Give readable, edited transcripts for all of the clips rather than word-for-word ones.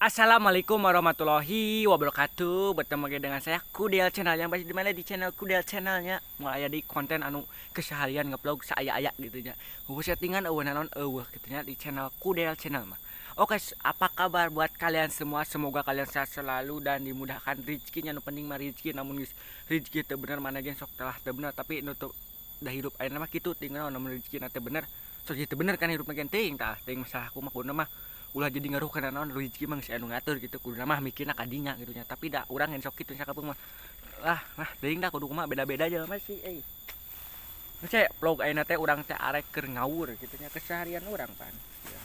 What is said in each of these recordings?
Assalamualaikum warahmatullahi wabarakatuh. Bertemu lagi dengan saya Kudel Channel. Yang pasti di mana di channel Kudel Channelnya mulai ada di konten anu keseharian ngevlog saaya-aya gitu nya. Eueuh settingan eueuh naon eueuh gitu nya di channel Kudel Channel mah. Oke, apa kabar buat kalian semua? Semoga kalian sehat selalu dan dimudahkan rezekinya. Nu penting mah rezeki, namun geus rezeki teu bener mana ge sok telah teu bener, tapi nutup dah hidup ayeuna mah kitu tinggal namun rezeki teu bener. Sok jadi teu bener kan hidup mah teuing tah, teuing masalah aku mah kuduna mah ulah jadi ngaruh kana naon, rezeki mah geus anu ngatur gitu, kuduna mah mikirna ka dinya gitu nya. Tapi da urang yang sok kitu sakapeung mah. Ah, nah teuing dah kudu kumaha beda-beda aja mah sih euy. Geus vlog ayeuna teh urang teh arek keur ngawur gitu nya keseharian urang pan. Ya.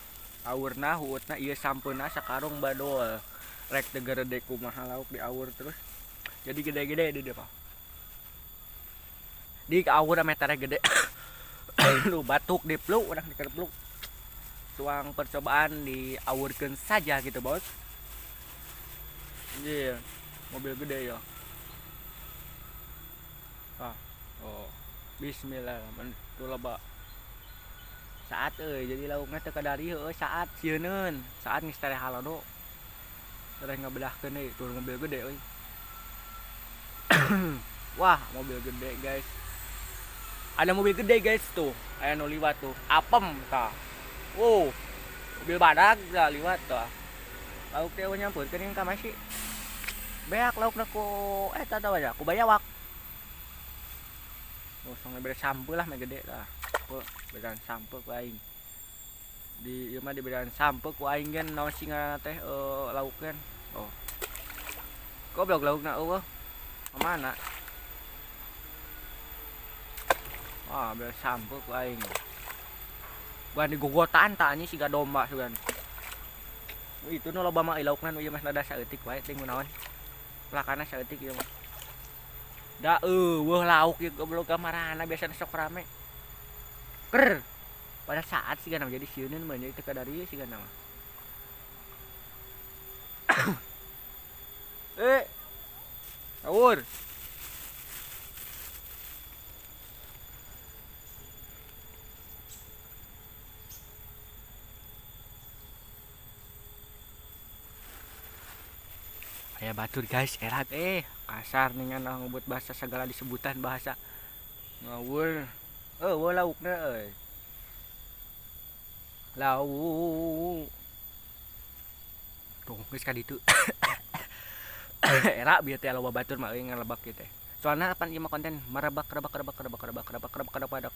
Awurna huutna ieu sampeuna sakarung badol. Rek teu gerede kumaha lauk diawur terus. Jadi gede-gede di dieu mah. Di awur ame tare gede. Lu batuk di flu urang di flu. Tuang percobaan diawurkeun saja gitu bos. Iya, mobil gede ya. Ah, oh, bismillah, tuh loba. Saat euy, jadi laukna teu kadari heueuh saat sieuneun, saat geus tereh halodo. Tereh ngabedahkeun deui tuh mobil gede euy. Wah, mobil gede guys. Ada mobil gede guys tuh, aya nu liwat tuh, apem tah. Wow, mobil badag dah liwat tah. Lauk teh nyampeurkeun yang ka masih. Beak laukna ku eta tah aja, ku bayawak. Oh, sok bere sampeu lah mah gede lah. Ku berean sampeu ku aing. Di ieu mah diberean sampeu ku aing gen naon sih ngaranna teh lauk gen. Oh. Goblok laukna eueuh. Ka mana? Wah, bere sampeu ku aing. Bukan digogotan tak anjing siga domba sugan. Itu nu loba mah laukna nu ieu mah rada saeutik wae teh naon. Pelakana saeutik ieu mah. Da eueuh lauk ieu goblok kamarana biasana sok rame. Ker. Pada saat siga nama jadi sieuneun mah jadi teu kadari siga nama. Awur. Aya batur guys, erat kasar ningan lah ngebut bahasa segala disebutan bahasa ngawur. Eueuh laukna euy. Lauk. Tuh geus ka ditu. Era bieu teh loba batur mah euy ngalebak ieu teh. Soalna pan ieu mah konten merebak rebak rebak rebak rebak rebak rebak rebak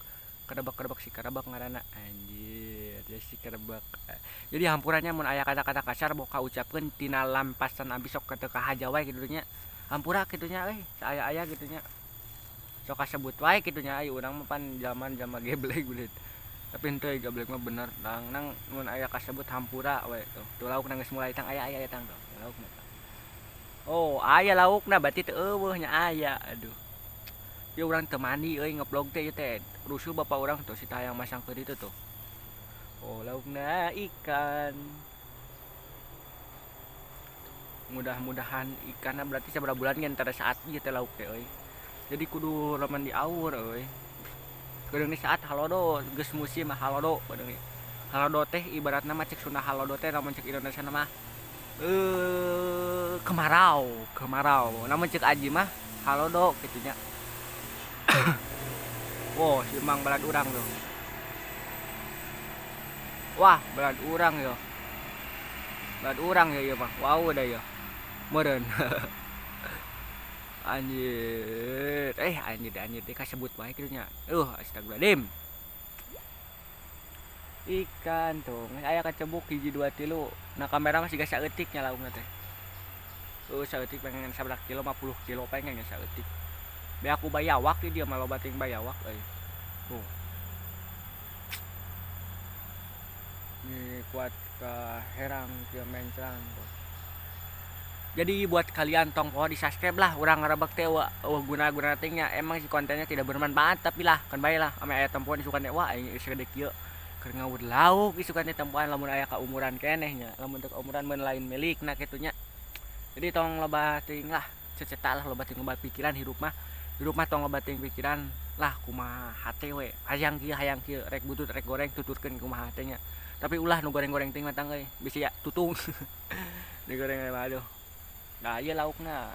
rebak rebak si kerebak ngaranna anjir, ya si kerebak. Jadi hampurannya mun aya kata-kata kasar boka ucapkeun tina lampasan abi sok teu kahaja wae kitu nya. Hampura kitu nya euy, saaya-aya kitu nya. Sok kasebut wae kitu nya ai urang mah pan zaman-zaman geblek belit. Tapi henteu geblek mah bener nang nang mun aya kasebut hampura we tuh. Tuh laukna geus mulai tang aya aya tang tuh laukna. Oh, aya laukna berarti teu eueuh nya aya. Aduh. Ya urang teu mandi euy ngevlog teh ieu teh. Rusuh bapak urang tuh si tayang masang ke ditu tuh. Oh, laukna ikan. Mudah-mudahan ikanna berarti sabaraha bulan ge antara saat ieu teh lauk teh euy. Jadi kudu lamun diawur euy. Kudu ni saat halodo geus musim halodo kudu ni. Halodo teh ibaratna mah cek Sunda halodo teh lamun cek Indonesia mah kemarau, kemarau. Namun cek aji mah halodo kitu nya. Wow, si Mang balad urang tuh. Wah, balad urang yo. Balad urang ya ieu mah. Wow dah ya. Meureun. Anjir. Anjir anjir teh kasebut wae kitu nya. Astagfirullahaladzim. Ikan tuh, aya kacebuk hiji 2 tilu. Nah, kamera mah siga saeutik nya laukna teh. Saeutik pengen sabaraha kilo, 50 kilo pengen nya saeutik. Be aku bayawak di dia mah loba ting bayawak euy. Tuh. Ini kuat ke herang kieu mencrang tuh. Jadi buat kalian tong poho di subscribe lah, urang ngarebek teh wah guna-guna teh nya. Emang si kontennya tidak bermanfaat tapi lah kan bae lah ame aya tempoan isukan teh wah aing geus gede kieu. Keur ngawur lauk isukan teh tempoan lamun aya kaumuran keneh nya, lamun teu kaumuran mun lain milikna kitu nya. Jadi tong loba teuing lah, ceceta lah loba teuing loba pikiran hirup mah. Hirup mah tong loba teuing pikiran lah, kumaha hate we, hayang kieu hayang kieu, rek butut rek goreng tuturkeun kumaha hate nya. Tapi ulah nu goreng-goreng teuing mah tang euy, bisi ya tutung digoreng mah, aduh. Nah, ieu laukna.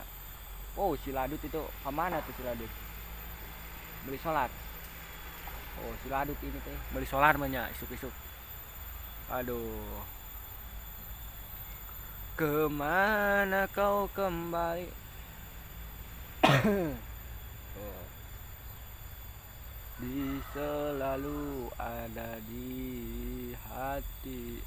Oh, si Ladut itu kemana tuh si Ladut? Beli solar. Oh, si Ladut ini teh beli solar mah nya isuk-isuk. Aduh. Kemana kau kembali? Oh. Di selalu ada di hati.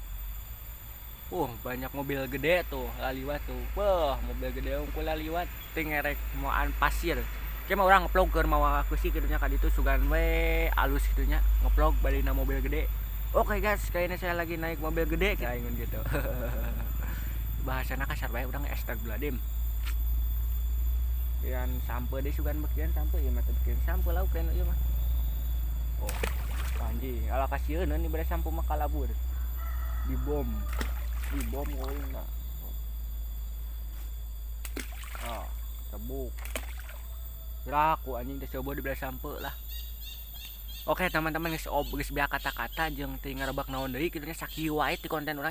Banyak mobil gede tuh laliwat tuh. Wah, mobil gede unggul laliwat teh ngerek moaan pasir. Kayak mah urang ngevlog keur mawa beusi kitu nya ka ditu, sugan we alus kitu nya ngevlog bari mobil gede. Oke guys, kayaknya saya lagi naik mobil gede kayak ingin gitu. Bahasana kasar bae urang, astagfirullahaladzim. Yan sampe deh sugan bagian sampe ieu mah teh, bagian sampe lauk kan ieu mah. Oh, anjing, ala kasieun nih bere sampe mah kalabur. Di bom. Di bom na. Ah, tebuk. Raku anjing teh coba dibeli sampe lah. Oke teman-teman, geus geus beak kata-kata jeung teu ngarebak naon deui kitu nya, sakieu wae ti konten urang.